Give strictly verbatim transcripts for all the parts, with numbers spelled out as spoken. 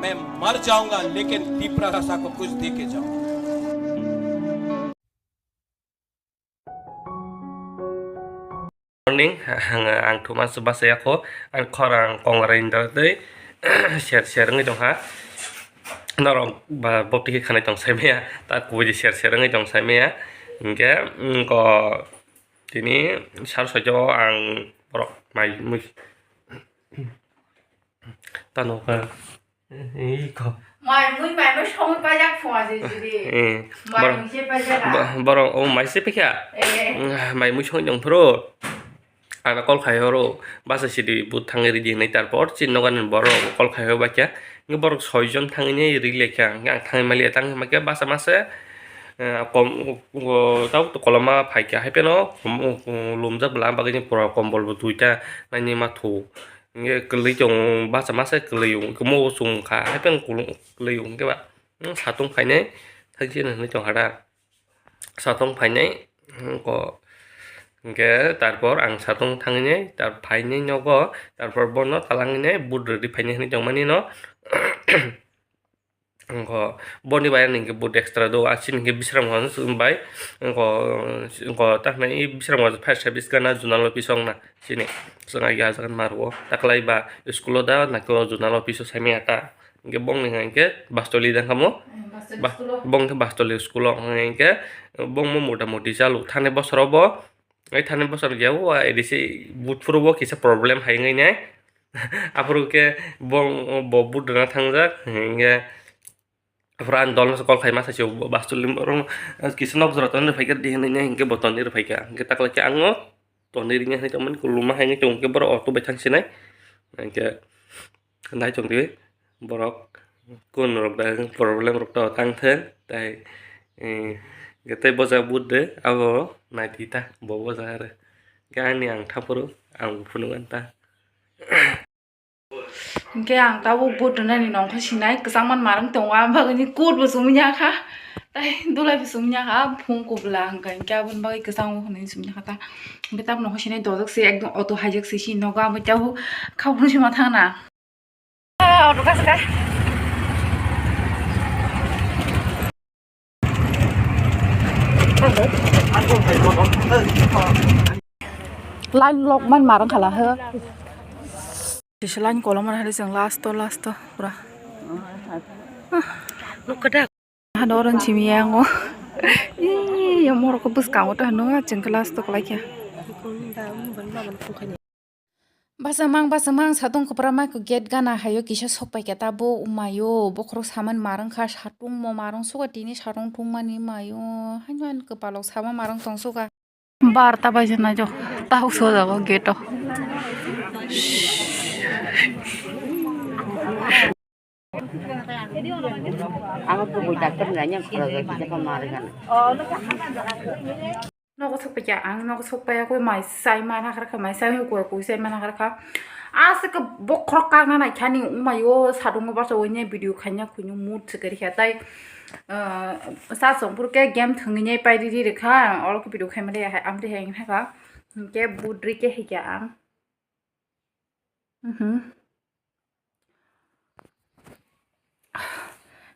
मैं मर जाऊंगा, लेकिन तिपरा भाषा को कुछ दे के जाऊंगा। Morning, ang, ang thuma se basa yakho, ang khorang kongrai ni dagwi ser ser wngwi tongkha. Norok ba bopti khe khanai tong saimaya, ta kubui di ser ser wngwi tong saimaya. Hinkhe, mm, ko tini sar soito ang borok mai mui tano kha. Iko. Mai mui, mai mui songwi paijak phunga je jiri. Eh, Mai bor-, mui je paijak. Bo-, borok, oh, mai se pikha? Eh. Mm, mai mui songwi tong phuru. Ana call khai horo. Basa sidi but thangwi ridi hinwi tarpor. Chin nogan borok call khai ho bakya. Nge borok soi jon thangwi ne ri lekha. Nge ang thangwi mali tang ma khe basa mase. Eh, kom, o, o, tau to koloma phaikha. Hai pheno, kom, o, o, lumjak bwla bagwi ni pura kombol bo duita. Naini ma thu. Hinkhe kwlwi tong basa masa kwlwi wng, kwmao chwng kha, hai phano kwlwi wng khe ba, hmm, satung phainai, thakjini hinwi tong hada. Satung phainai, hmm, ko, hinkhe tarpor ang satung thanginai, tar phainai nogo, tarpor bono talangwinai, but rwdi phainai hinwi tongmani no. Wngkho, boni bai ani hinkhe but extra do, a chini hinkhe Bisramganj bai, wngkho, wngkho, ta hwnwi Bisramganj fire service gana zonal office o wngna chini, chwng agi ajaga ma rwo, taklai ba school o da, naikolo zonal office o saimaya ta, hinkhe bongni hinkhe Bastoli da kamo, Hmm, Bastoli ba-, school o. Bong khe Bastoli school o, hinkhe bongmo mota moti chalo, thani bosoro bo, Ai thani bosor gya o, A D C but phuru bo kisa problem hai wngwi nai. Aphuru khe bong, bo but rwna thangjak, hinkhe aphuru ani dol no se call khai masa se Bastoli borok no kisa nok jora tonwi rwphai kha di hinwi nai, hinkhe bo tonwi rwphai kha. Hinkhe taklai khe ang no tonwi rwya hinwi tongmani, kwlwma hai wngwi tong khe borok auto bai thang sinai. Hinkhe nai tong di. Borok kun rok da problem rok to tang thung tai, eh, tei boja but de abo naiti ta bo boja are. Gani ang thapuru ang phunuk an ta. Hinkhe ang tabuk but rwnani nongkha sinai kwchangma marwng tongo, ang bagwi ni kut bo chumui ya kha, tai dulai bo chumui ya kha, phung kubla hwnkha hinkhe aboni bagwi kwchang o hwnwi chumui ya kha ta. Hinkhe tabuk nongkha sinai dojak se ekdom auto hijack se si nogo, abo tabuk kha phuru sima thangna. Ah, auto ka saka. Line lock man marang khala he. Sisi line kolom mana hari jeng last to, last to pura. Look at that. Hano oron simi yango. Ih, yang morok ko bwskango to hano jeng last to kalaikya. Bachwmang, bachwmang, satung kwpra mai ko gate gana haio kisa sok paikha ta bo, umaio, bokhorok samani marwng kha, satung mo marwng suka tini satung tungmani maio, haino ani kwpalok sama marwng tong suka. Barta baijak nai jo, tahuk sojago gate o. Ang kubui doctor ni yang khoro gai kisa pamari kan. Nogo sokpaiya, ang nogo sokpaiya, koi mai sai mana kharkha, mai sai koi koi sai mana kharkha. Ase ke bokhorok karna nai khani, umaio, sadungo baso oine video khaina kuino mood se kari kha tai. Ah, sa songpur ke game thwngwi nai pai riri rikha, oro ke video khaima de, amde heng haka. Ke budri ke hikya ang. Mhm.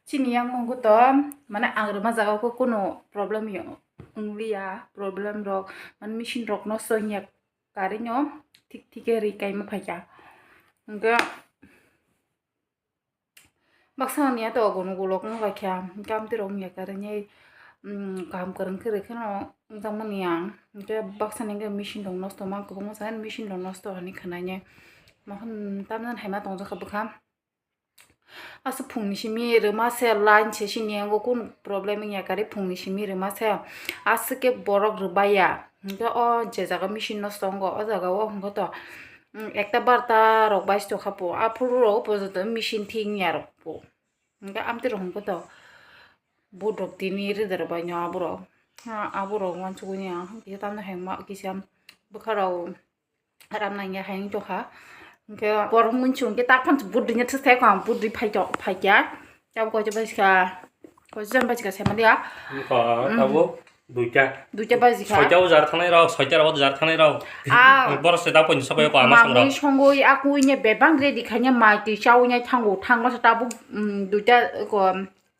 Chini yang munggu to, mane ang rwma jaga ko kuno problem yo, wngliya, problem rok, mane machine rok nosto wngya, kari no thik thik ke ri kaima phaikha. Hwnkhe baksa ni ato ogo nugo lok no laikha, hwnkhe amtwi rok wngya kari ni, mm, kaham kwrwng khe rwkhe no wngjakmani ang, hwnkhe baksa ni hwnkhe machine rok nosto mang kwbangma sa machine rok nosto hinwi khwnai ni, ma, tamjani hai ma tongjak kha bwkha. Aswk phungni simi rwma se line se sini yango kunu problem wngya kari phungni simi rwma se aswk khe borok rwbaiya hwnkhe o je jaga machine nosto wngo o jaga o hwnkhe to, mm, ekta barta rok bai se tongkha po aphuru rok bo joto machine thik wngya rok po hwnkhe amtwi rok hwnkhe to budok tini rwda rwbaino aborok aborok uansukgwi ya kisa tamni hai ma kisa bwkha rok. Ram nangya hai wng tongkha. Hwnkhe borok muichung khe tak phano budri nya thwk thai kha, budri phai to, phai kya. Tabuk koicha bai kha, koicha bai kha saiman ya. Wngkha, hmm, tabuk Duita. Duita baji kha. Soita o jar thangnai rok, soita rok o jar thangnai rok. Ah. Borok se da pointi sokai ko ama songrok. Mamui songoi akui ne bebang ready khaine mai twi chaui nai thango, thangma sa tabuk, mm, duita ko.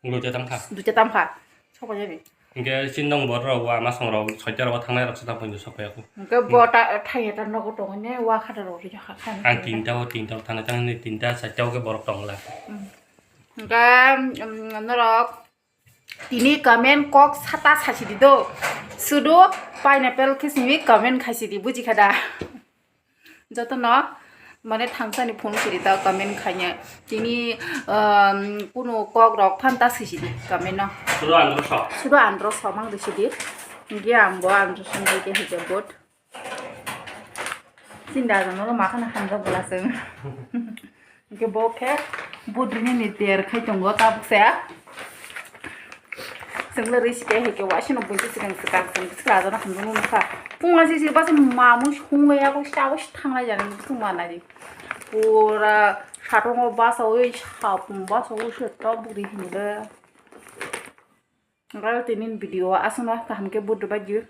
Duita tam kha. Duita tam kha. Sokai jani. Hingke chindong borok rok o ama songrok soita rok o thangnai rok se da pointi sokai ko. Hingke bo ta thai ta nogo tongo ne wa khata rok ri kha kha. Ang tinta o tinta o thangnai thangnai tinta saita o ke borok tongla. Mm. Hingke, mm, norok Tini comment kok sata sasidi do. Sudu pineapple khe simi comment khaisidi, buji kha da? Jotono mane thangsani phone sidi ta comment khaina. Tini, um, kunu kok rok phan ta sisidi comment no. Sudu andro so. Sudu andro so mang sidi. Ngi ang bo andro song ke hije bot. Sinda jano ma khana hamjak bwla chwng. Hingke bo khe budrini ni ter khai tongo tabuk se. Chwngno risi khe hingke waisano buisi swkang swkang chwng swkang jano hamjak nukha. Pungla sisi basi mamui songwi yago sabo thanglai jani bwswk manai. Pura satongo basawi sapung basawi se tabuk ri hinwi. Hingke tini video aswkno kaham khe buddho bai di.